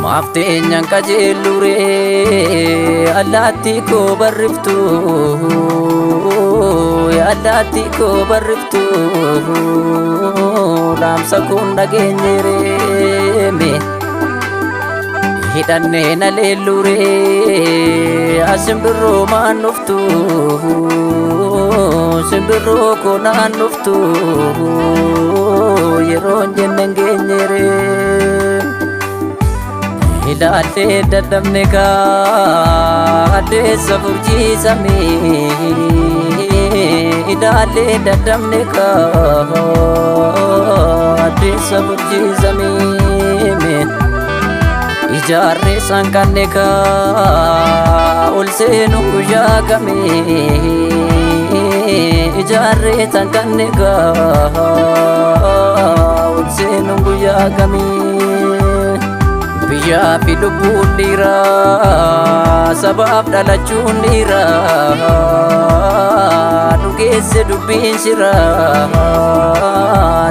Maaf teenyaan qajeeluree allaattii koo barriftu, allaattii koo barriftu, dhaamsa kun dhageenyeeree hidhannee na leelluree, asimbirroo maan dhuftu, simbirroo koo naan dhuftu, yeroon jenne geenyeeree. Ilaallee dadhabne kaa addeessa furchiisamee, ilaallee dadhabne kaa addeessa furchiisamee, ijaarree sanqanne kaa ol seenu guyyaa kamee, ijaarree sanqanne kaa ol seenu guyyaa kamee. Biyyaa fi lubbuun dhiiraa, sabaaf dhalachuun dhiiraa, dhugeesse dubbiin shiraa,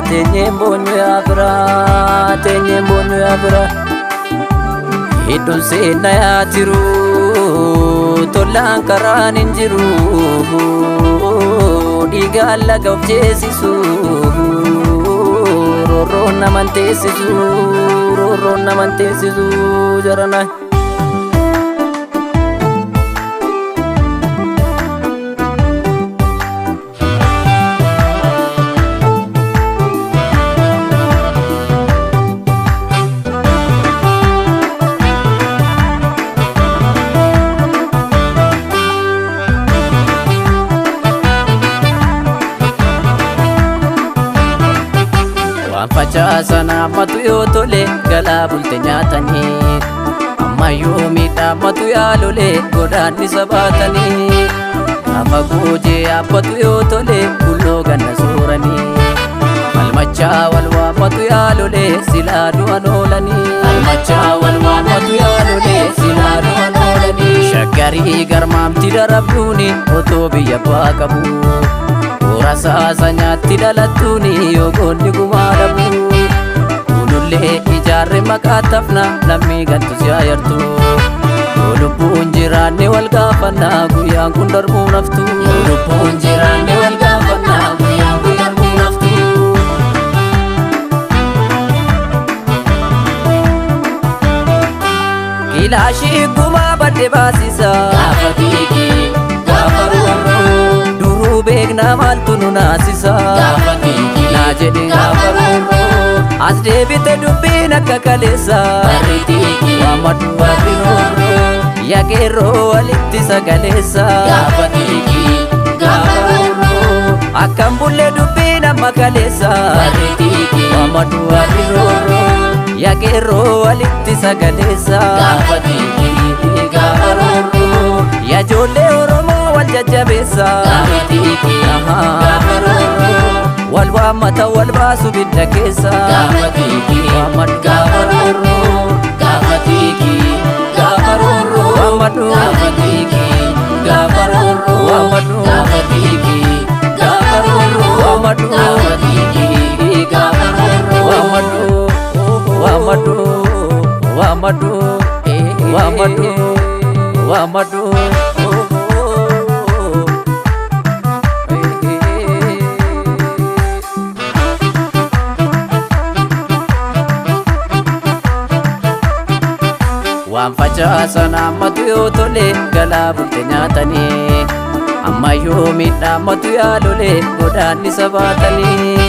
teenyeen boonyu yaa firaa, teenyeen boonyu yaa firaa. Hidhuun seenna yaa jiru, tollaan karaan hin jiru, dhiigaan laga of ceesisu, roorroon naman teessisu, roorroon naman teessisu jarana. Waan facaasan hammatu yoo tole galaa bulte nyaatanii, ammayyuu miidhammatu yaa lolee godaannisa baatanii, gaafa goojee yaabbatu yoo tole bulloo ganna sooranii, falmachaa wal waammatu yaa lolee silaa du'an oolanii, falmachaa wal waammatu yaa lolee silaa du'an oolanii. Shaggarii garmaamti darabduuni otoo biyya abbaa qabu. Rasaasa nyaatti dhalattuuni yoo goonni gumaa dhabu. Kunullee ijaarre maqaa tafna lammii gantu si ayartu. Yoo lubbuun jiraanne wal gaafannaa, guyyaan kun darbuu naftu. Yoo lubbuun jiraanne wal gaafannaa, guyyaan kun darbuu naftu. Kilaashii gumaa badde baasisa. Gaafa xiiqii, gaafa roorroo. Duruu beeknaa maaltu nu naasisa. Gaafa xiiqii, Naa jedhe gaafa roorroo. As deebite dubbiin akka kaleessa. Barri xiiqii, Waammadhu barri roorroo. Yaaqeerroo walitti sagaleessa. Gaafa xiiqii, gaafa roorroo. Akkam bullee dubbiin amma kaleessa. Barri xiiqii, Waammadhu barri roorroo. Yaaqeerroo walitti sagaleessa. Gaafa xiiqii, gaafa roorroo. Yajoollee Oromoo wal jajjabeessa. Gaafa xiiqii, gaafa roorroo. Wal waammata wal baasu bidda keessa. Gaafa xiiqii, Waammadhu gaafa roorroo. Gaafa xiiqii, gaafa roorroo. Waammadhu Gaafa xiiqii, gaafa roorroo. Waammadhu Gaafa xiiqii, gaafa roorroo. Waammadhu Gaafa xiiqii, gaafa roorroo. Waammadhu waammadhu waammadhu waammadhu waammadhu. Waan facaasan hammatu yoo tole galaa bulte nyaatanii, ammayyuu miidhammatu yaa lolee godaannisa baatanii,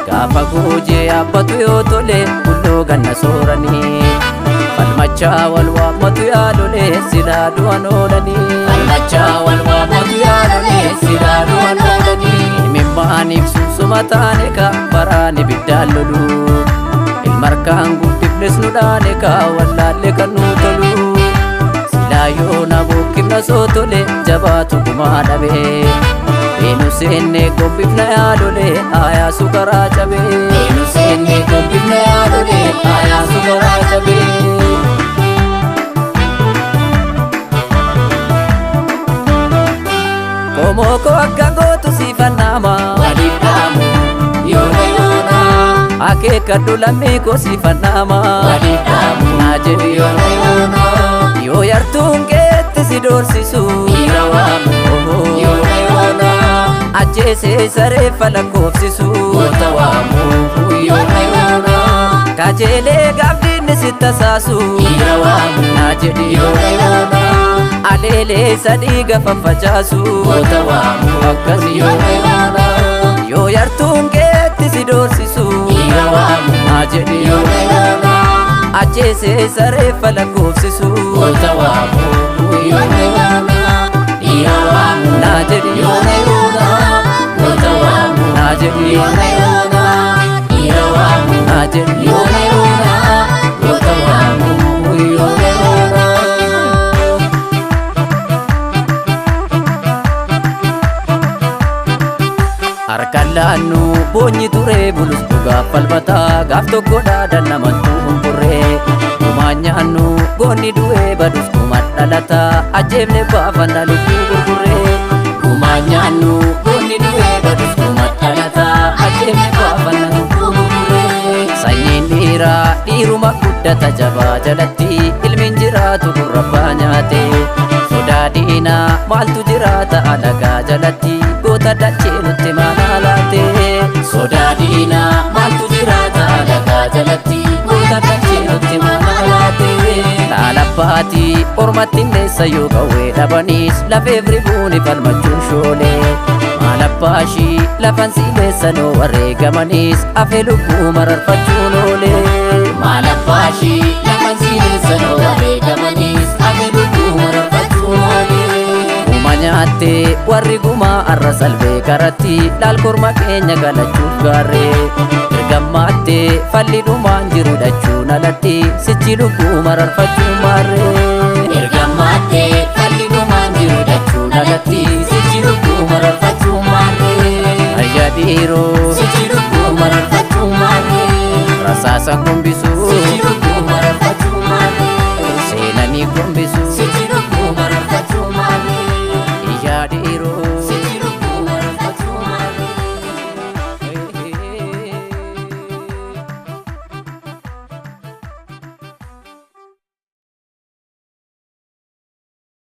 gaafa goojee yaabbatu yoo tole bulloo ganna sooranii, falmachaa wal waammatu yaa lolee silaa du'an oolanii, Falmachaa wal waammatu yaa lolee silaa du'an oolanii. Himimmaaniif sunsuma taane ka baraan ibiddaan lolu, ilmarkaan guddifnes nu dhaane ka wallaalle kan nu tolu, silaa yoo na bokkifna soo tole jabaatu gumaa dhabe, Eenu seenne gombifna yaa lolee aayaa sukaraa cabe. Eenu seenne gombifna yaa lolee aayaa sukaraa cabee. Qomoo koo akka gootu siifannaa. Akeekkadhu lammii koo siifannama. Waliif dhaamu. Naa jedhi Yoona yoona. Yoo yartuun keetti si doorsisu. Dhiira waamu. Yoona yoona. Ajjeesee saree lakkoofsisu. Goota waamu. Yoona yoona. Kajeelee gaafdiinni si tasaasu. Dhiira waamu. Naa jedhi Yoona yoona. Aleelee sadii gafa facaasu. Goota waamu. Akkas Yoona yoona. Yoo yartuun keetti si doorsisu. Dhiira waamu. Naa jedhi Yoona yoona. Ajjeesee saree lakkoofsisu. Goota waamu. Yoona yoona. Dhiira waamu. Naa jedhi Yoona yoona. Goota waamu. Naa jedhi Yoona yoona. Dhiira waamu. Naa jedhi Yoona yoona. Goota waamu. Yoona yoona. Harkaan laannu boonyi turee bulus dhugaaf falmataa gaaf tokko dhaadan namattuu hunkurree. Gumaan nyaannu goonni du'ee badus gumaan dhalataa ajjeefne baafanna lubbuu gurgurree. Gumaan nyaannu goonni du'ee badus gumaan dhalataa ajjeefne baafanna lubbuu gurgurree. Sanyiin dhiiraa dhiiruma guddata jabaa jalatti ilmiin jiraatu gurrabbaa nyaate. Sodaa diinaa maaltu jiraata alagaa jalatti goota dachee nutti maanaa laate. Sodaa diinaa maaltu jiraata alagaa jalatti goota dachee nutti maanaa laate. Laalabbaati ormatti leessa yoo qawwee dhabaniis lafeef ribuuni falmachuun shoolee. Maalabbaashii lafan si leessa noo wareegamaniis afee lubbuu mararfachuun oolee. Maalabbaashii lafan si leessa noo wareegamaniis afee lubbuu mararfachuun oolee. Guma nyaattee warri gumaa arra salbee karatti laal korma keenya galachuuf gaarree. Ergammaattee falli dhumaan jiru dhachuun alatti sichi lubbuu mararfachuun maarree. Ergammaattee falli dhumaan jiru dhachuun alatti sichi lubbuu mararfachuun maarree. Ayyaa dhiiroo Sichi lubbuu mararfachuun maarree. rasaasan gombisuu. Sichi